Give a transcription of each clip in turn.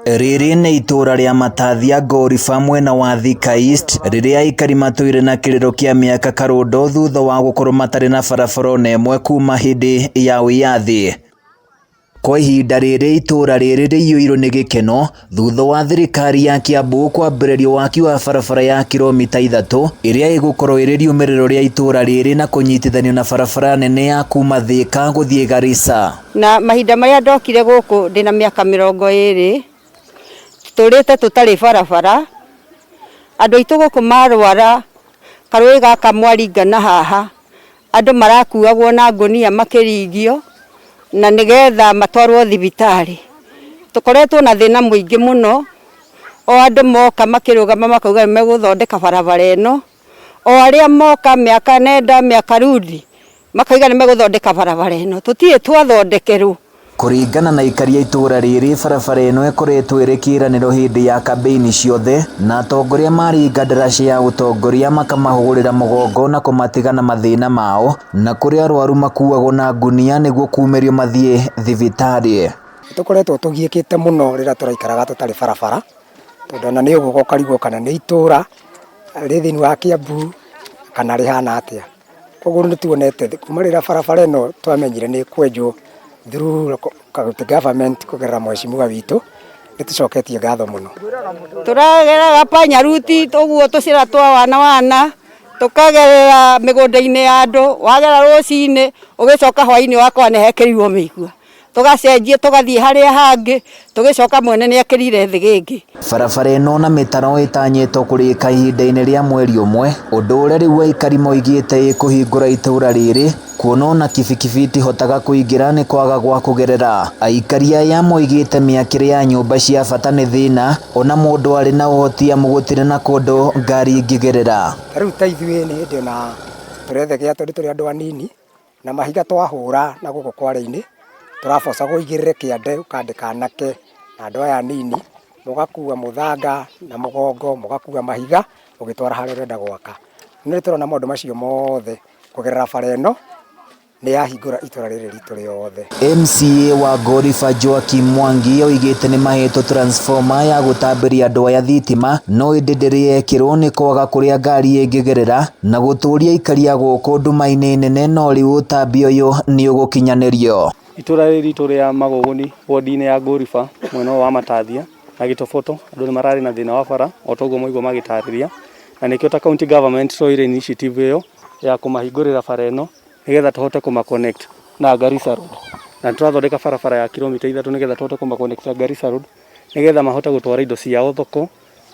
Rĩrĩ nĩ itũũra rĩa Matathia Ngoriba mwena wa Thika East rĩrĩa aikari matũire na kĩrĩro kĩa mĩaka karũndo thutha wa gũkorwo matarĩ na barabara ona ĩmwe kuma hĩndĩ ya wĩyathi. Kwa ihinda rĩrĩ itũũra rĩrĩ rĩiyũirwo nĩ gĩkeno thutha wa thirikari ya Kiambu kwambĩrĩria waki wa barabara ya kiromita 3 ĩrĩa ĩgũkorwo ĩrĩ riumĩrĩro rĩa itũũra rĩrĩ na kũnyitithanio na barabara nene ya kuma Thika gũthiĩ Garissa. Na mahinda marĩa ndokire gũkũ ndĩna mĩaka 20, tũtũrĩte tũtarĩ barabara. Andũ aitũ gũkũ marwara karũĩ gaka mwaringa na haha, andũ marakuagwo na ngũnia makĩringio na nĩgetha matwarwo thibitarĩ. Tũkoretwo na thĩna mũingĩ mũno, o andũ moka makĩrũgama makauga nĩ megũthondeka barabara ĩno, o arĩa moka mĩaka nenda mĩaka rudi makauga nĩ megũthondeka barabara ĩno, tũtirĩ twathondekerwo. Kũringana na aikari a itũũra rĩrĩ, barabara ĩno ĩkoretwo ĩrĩ kĩĩranĩro hĩndĩ ya kambĩini ciothe na atongoria maringa ndaraca ya ũtongoria makamahũrĩra mũgongo na kũmatiga na mathĩna mao, na kũrĩ arwaru makuagwo na ngunia nĩguo kumĩrio mathiĩ thibitarĩ. Nĩtũkoretwo tũgiĩkĩte mũno rĩrĩa tũraikaraga tũtarĩ barabara, tondũ ona nĩ ũgũka ũkarigwo kana nĩ itũũra rĩ thĩinĩ wa Kiambu kana rĩhana atĩa. Koguo nĩ tuonete kuma rĩrĩa barabara ĩno twamenyire nĩ ĩkwenjwo through county government kũgerera mheshimiwa witũ, nĩ tũcoketie ngatho mũno. Tũrageraga panya route ũguo tũcĩra twa wana wana, tũkagerera mĩgũnda-inĩ ya andũ, wagera rũcinĩ ũgĩcoka hwainĩ ũgakora nĩ hekĩrirwo mĩigua. Tũgacenjia tũgathiĩ harĩa hangĩ, tũgĩcoka mwene nĩ ekĩrire thĩgĩngĩ. Barabara ĩno na mĩtaro ĩtanyĩtwo kũrĩka ihinda-inĩ rĩa mweri ũmwe, ũndũ ũrĩa rĩu aikari moigĩte ĩkũhingũra itũũra rĩrĩ, kuona ona kibikibi itihotaga kũingĩra nĩ kwaga gwa kũgerera. Aikari aya moigĩte mĩakĩre ya nyũmba cia bata nĩ thĩna, ona mũndũ arĩ na ũhoti amu gũtirĩ na kũndũ ngari ĩngĩgerera. Ta rĩu ta ithuĩ nĩ hĩndĩ ona tũrethegea tondũ tũrĩ andũ anini, na mahiga twahũra na gũkũ kware-inĩ, tũrabocagwo ũigĩrĩre kĩande ũkandĩka anake na andũ aya anini, mũgakua mũthanga na mũgongo, mũgakua mahiga mũgĩtwara harĩa ũrenda gwaka. No nĩ tũrona maũndũ macio mothe kũgerera bara ĩno nĩ yahingũra itũra rĩrĩ ritũ rĩothe. MCA wa Ngoriba Joakim Mwangi oigĩte nĩ mahetwo transformer ya gũtambĩria andũ aya thitima no ĩndĩ ndĩrĩ yekĩrwo nĩ kwaga kũrĩa ngari ĩngĩgerera na gũtũria aikari a gũkũ nduma-inĩ nene no rĩu ũtambi ũyũ nĩ ũgũkinyanĩrio. Itũra rĩrĩ ritũ rĩa Magũgũni wodi-inĩ ya Ngoriba mwena ũyũ wa Matathia na Gĩtoboto andũ nĩ mararĩ na thĩna wa bara o ta ũguo mwaigua magĩtarĩria, na nĩkĩo ta county government twoire initiative ĩyo ya kũmahingũrĩra bara ĩno nĩgetha tũhote kũma connect na Garissa Road, na nĩ tũrathondeka barabara ya kilomita 3 nĩgetha tũhote kũma connect na Garissa Road nĩgetha mahote gũtwara indo ciao thoko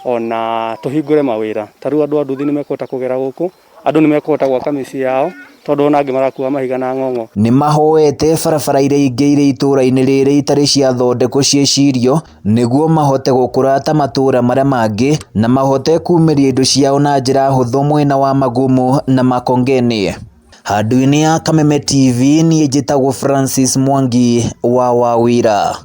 ona tũhingũre mawĩra. Ta rĩu andũ a nduthi nĩ mekũhota kũgera gũkũ, andũ nĩ mekũhota gwaka mĩciĩ yao tondũ ona angĩ marakua mahiga na ng'ong'o. Nĩ mahoete barabara iria ingĩ irĩ itũũra-inĩ rĩrĩ itarĩ ciathondekwo ciĩcirio nĩguo mahote gũkũra ta matũũra marĩa mangĩ na mahote kumĩria indo ciao na njĩra hũthũ mwena wa Magumu na Makongeni. Handũ-inĩ ya Kameme TV niĩ njĩtagwo Francis Mwangi wa Wawira.